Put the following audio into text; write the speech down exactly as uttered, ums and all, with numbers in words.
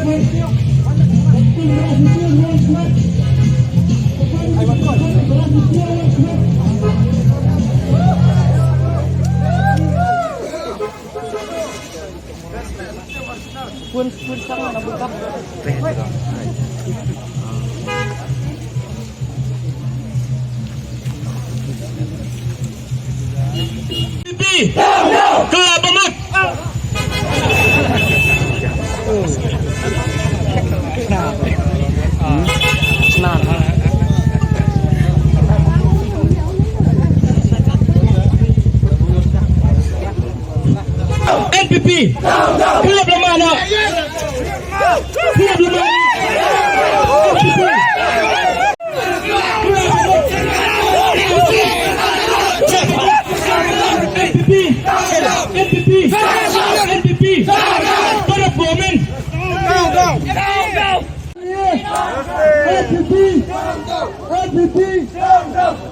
N P P. Ka la bamut. N P P. Klep lama na. Klep lama na. N P P. N P P. N P P. N P P. Para komen. N P P. N P P.